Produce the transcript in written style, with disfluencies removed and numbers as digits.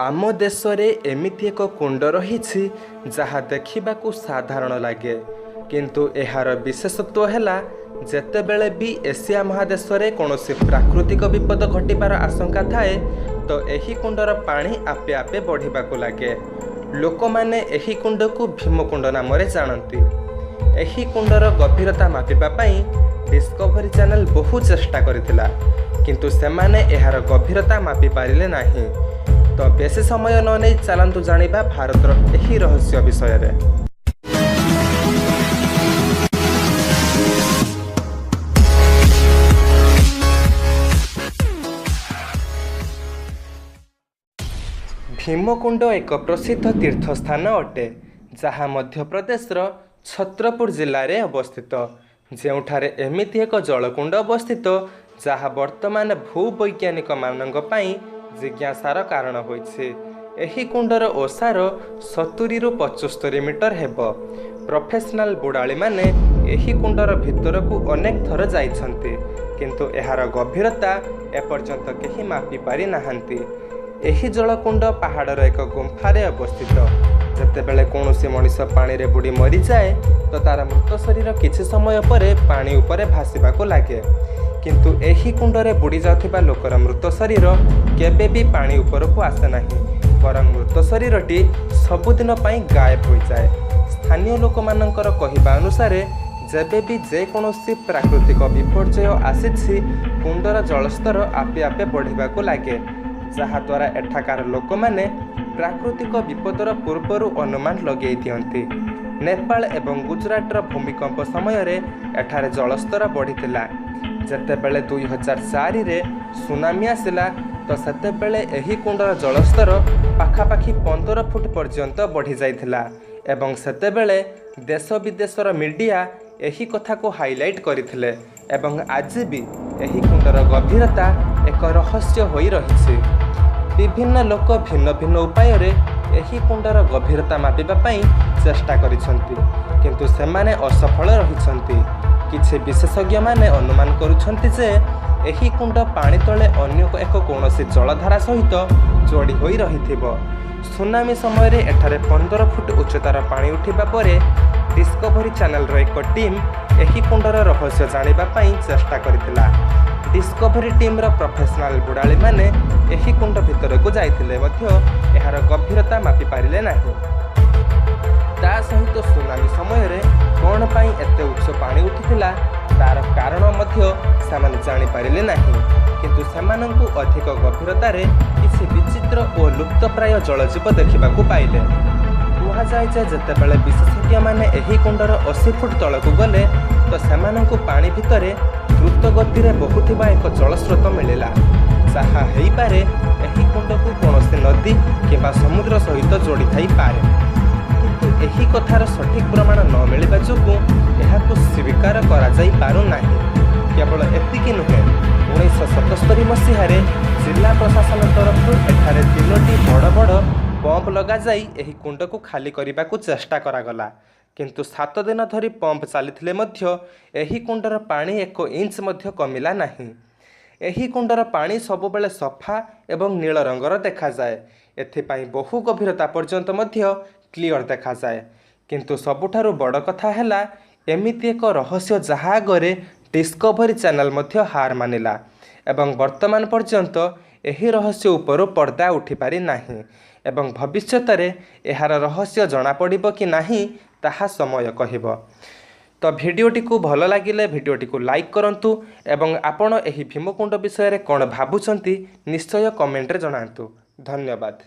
ଆମ ଦେଶରେ ଏମିତି ଏକ କୁଣ୍ଡ ରହିଛି, ଯାହା ଦେଖିବାକୁ ସାଧାରଣ ଲାଗେ, କିନ୍ତୁ ଏହାର ବିଶେଷତ୍ୱ ହେଲା ଯେତେବେଳେ ବି ଏସିଆ ମହାଦେଶରେ କୌଣସି ପ୍ରାକୃତିକ ବିପଦ ଘଟିବାର ଆଶଙ୍କା ଥାଏ, ତ ଏହି କୁଣ୍ଡର ପାଣି ଆପେ ଆପେ ବଢ଼ିବାକୁ ଲାଗେ। ଲୋକମାନେ ଏହି କୁଣ୍ଡକୁ ଭୀମକୁଣ୍ଡ ନାମରେ ଜାଣନ୍ତି। ଏହି କୁଣ୍ଡର ଗଭୀରତା ମାପିବା ପାଇଁ ଡିସ୍କଭରି ଚ୍ୟାନେଲ ବହୁ ଚେଷ୍ଟା କରିଥିଲା, କିନ୍ତୁ ସେମାନେ ଏହାର ଗଭୀରତା ମାପି ପାରିଲେ ନାହିଁ। ତ ବେଶୀ ସମୟ ନ ନେଇ ଚାଲନ୍ତୁ ଜାଣିବା ଭାରତର ଏହି ରହସ୍ୟ ବିଷୟରେ। ଭୀମକୁଣ୍ଡ ଏକ ପ୍ରସିଦ୍ଧ ତୀର୍ଥସ୍ଥାନ ଅଟେ, ଯାହା ମଧ୍ୟପ୍ରଦେଶର ଛତ୍ରପୁର ଜିଲ୍ଲାରେ ଅବସ୍ଥିତ, ଯେଉଁଠାରେ ଏମିତି ଏକ ଜଳକୁଣ୍ଡ ଅବସ୍ଥିତ, ଯାହା ବର୍ତ୍ତମାନ ଭୂବୈଜ୍ଞାନିକମାନଙ୍କ ପାଇଁ ଜିଜ୍ଞାସାର କାରଣ ହୋଇଛି। ଏହି କୁଣ୍ଡର ଓସାର 70ରୁ 75 ମିଟର ହେବ। ପ୍ରଫେସନାଲ ବୁଡ଼ାଳିମାନେ ଏହି କୁଣ୍ଡର ଭିତରକୁ ଅନେକ ଥର ଯାଇଛନ୍ତି, କିନ୍ତୁ ଏହାର ଗଭୀରତା ଏପର୍ଯ୍ୟନ୍ତ କେହି ମାପି ପାରିନାହାନ୍ତି। ଏହି ଜଳକୁଣ୍ଡ ପାହାଡ଼ର ଏକ ଗୁମ୍ଫାରେ ଅବସ୍ଥିତ। ଯେତେବେଳେ କୌଣସି ମଣିଷ ପାଣିରେ ବୁଡ଼ି ମରିଯାଏ, ତ ତା'ର ମୃତ ଶରୀର କିଛି ସମୟ ପରେ ପାଣି ଉପରେ ଭାସିବାକୁ ଲାଗେ। କିନ୍ତୁ ଏହି କୁଣ୍ଡରେ ବୁଡ଼ି ଯାଉଥିବା ଲୋକର ମୃତ ଶରୀର କେବେ ବି ପାଣି ଉପରକୁ ଆସେ ନାହିଁ, ବରଂ ମୃତ ଶରୀରଟି ସବୁଦିନ ପାଇଁ ଗାୟବ ହୋଇଯାଏ। ସ୍ଥାନୀୟ ଲୋକମାନଙ୍କର କହିବା ଅନୁସାରେ, ଯେବେ ବି ଯେକୌଣସି ପ୍ରାକୃତିକ ବିପର୍ଯ୍ୟୟ ଆସିଛି, କୁଣ୍ଡର ଜଳସ୍ତର ଆପେ ଆପେ ବଢ଼ିବାକୁ ଲାଗେ, ଯାହାଦ୍ୱାରା ଏଠାକାର ଲୋକମାନେ ପ୍ରାକୃତିକ ବିପଦର ପୂର୍ବରୁ ଅନୁମାନ ଲଗେଇ ଦିଅନ୍ତି। ନେପାଳ ଏବଂ ଗୁଜରାଟର ଭୂମିକମ୍ପ ସମୟରେ ଏଠାରେ ଜଳସ୍ତର ବଢ଼ିଥିଲା। ଯେତେବେଳେ 2004ରେ ସୁନାମି ଆସିଲା, ତ ସେତେବେଳେ ଏହି କୁଣ୍ଡର ଜଳସ୍ତର ପାଖାପାଖି 15 ଫୁଟ ପର୍ଯ୍ୟନ୍ତ ବଢ଼ିଯାଇଥିଲା ଏବଂ ସେତେବେଳେ ଦେଶ ବିଦେଶର ମିଡ଼ିଆ ଏହି କଥାକୁ ହାଇଲାଇଟ୍ କରିଥିଲେ। ଏବଂ ଆଜି ବି ଏହି କୁଣ୍ଡର ଗଭୀରତା ଏକ ରହସ୍ୟ ହୋଇ ରହିଛି। ବିଭିନ୍ନ ଲୋକ ଭିନ୍ନ ଭିନ୍ନ ଉପାୟରେ ଏହି କୁଣ୍ଡର ଗଭୀରତା ମାପିବା ପାଇଁ ଚେଷ୍ଟା କରିଛନ୍ତି, କିନ୍ତୁ ସେମାନେ ଅସଫଳ ରହିଛନ୍ତି। କିଛି ବିଶେଷଜ୍ଞମାନେ ଅନୁମାନ କରୁଛନ୍ତି ଯେ ଏହି କୁଣ୍ଡ ପାଣି ତଳେ ଅନ୍ୟ ଏକ କୌଣସି ଜଳଧାରା ସହିତ ଯୋଡ଼ି ହୋଇ ରହିଥିବ। ସୁନାମି ସମୟରେ ଏଠାରେ 15 ଫୁଟ ଉଚ୍ଚତାର ପାଣି ଉଠିବା ପରେ ଡିସ୍କଭରି ଚ୍ୟାନେଲର ଏକ ଟିମ୍ ଏହି କୁଣ୍ଡର ରହସ୍ୟ ଜାଣିବା ପାଇଁ ଚେଷ୍ଟା କରିଥିଲା। ଡିସ୍କଭରି ଟିମ୍ର ପ୍ରଫେସନାଲ ବୁଡ଼ାଳିମାନେ ଏହି କୁଣ୍ଡ ଭିତରକୁ ଯାଇଥିଲେ ମଧ୍ୟ ଏହାର ଗଭୀରତା ମାପି ପାରିଲେ ନାହିଁ। ତା ସହିତ ସୁନାମି ସମୟରେ କ'ଣ ପାଇଁ ଏତେ ଉଚ୍ଚ ପାଣି ଉଠିଥିଲା, ତା'ର କାରଣ ମଧ୍ୟ ସେମାନେ ଜାଣିପାରିଲେ ନାହିଁ। କିନ୍ତୁ ସେମାନଙ୍କୁ ଅଧିକ ଗଭୀରତାରେ କିଛି ବିଚିତ୍ର ଓ ଲୁପ୍ତପ୍ରାୟ ଜଳଜୀବ ଦେଖିବାକୁ ପାଇଲେ। କୁହାଯାଏ ଯେ ଯେତେବେଳେ ବିଶେଷଜ୍ଞମାନେ ଏହି କୁଣ୍ଡର 80 ଫୁଟ ତଳକୁ ଗଲେ, ତ ସେମାନଙ୍କୁ ପାଣି ଭିତରେ ଦ୍ରୁତ ଗତିରେ ବହୁଥିବା ଏକ ଜଳସ୍ରୋତ ମିଳିଲା, ଯାହା ହେଇପାରେ ଏହି କୁଣ୍ଡକୁ କୌଣସି ନଦୀ କିମ୍ବା ସମୁଦ୍ର ସହିତ ଯୋଡ଼ିଥାଇପାରେ। କିନ୍ତୁ ଏହି କଥାର ସଠିକ୍ ପ୍ରମାଣ ନ ମିଳିବା ଯୋଗୁଁ ଏହାକୁ ସ୍ୱୀକାର କରାଯାଇପାରୁନାହିଁ। କେବଳ ଏତିକି ନୁହେଁ, 1977 ମସିହାରେ ଜିଲ୍ଲା ପ୍ରଶାସନ ତରଫରୁ ଏଠାରେ ତିନୋଟି ବଡ଼ ବଡ଼ ପମ୍ପ ଲଗାଯାଇ ଏହି କୁଣ୍ଡକୁ ଖାଲି କରିବାକୁ ଚେଷ୍ଟା କରାଗଲା। କିନ୍ତୁ 7 ଦିନ ଧରି ପମ୍ପ ଚାଲିଥିଲେ ମଧ୍ୟ ଏହି କୁଣ୍ଡର ପାଣି ଏକ ଇଞ୍ଚ ମଧ୍ୟ କମିଲା ନାହିଁ। ଏହି କୁଣ୍ଡର ପାଣି ସବୁବେଳେ ସଫା ଏବଂ ନୀଳ ରଙ୍ଗର ଦେଖାଯାଏ। ଏଥିପାଇଁ ବହୁ ଗଭୀରତା ପର୍ଯ୍ୟନ୍ତ ମଧ୍ୟ କ୍ଲିଅର ଦେଖାଯାଏ। କିନ୍ତୁ ସବୁଠାରୁ ବଡ଼ କଥା ହେଲା, ଏମିତି ଏକ ରହସ୍ୟ ଯାହା ଆଗରେ ଡିସ୍କଭରି ଚ୍ୟାନେଲ ମଧ୍ୟ ହାର ମାନିଲା ଏବଂ ବର୍ତ୍ତମାନ ପର୍ଯ୍ୟନ୍ତ ଏହି ରହସ୍ୟ ଉପରୁ ପର୍ଦ୍ଦା ଉଠିପାରି ନାହିଁ ଏବଂ ଭବିଷ୍ୟତରେ ଏହାର ରହସ୍ୟ ଜଣାପଡ଼ିବ କି ନାହିଁ, ତାହା ସମୟ କହିବ। ତ ଭିଡ଼ିଓଟିକୁ ଭଲ ଲାଗିଲେ ଭିଡ଼ିଓଟିକୁ ଲାଇକ୍ କରନ୍ତୁ ଏବଂ ଆପଣ ଏହି ଭୀମକୁଣ୍ଡ ବିଷୟରେ କ'ଣ ଭାବୁଛନ୍ତି, ନିଶ୍ଚୟ କମେଣ୍ଟରେ ଜଣାନ୍ତୁ। ଧନ୍ୟବାଦ।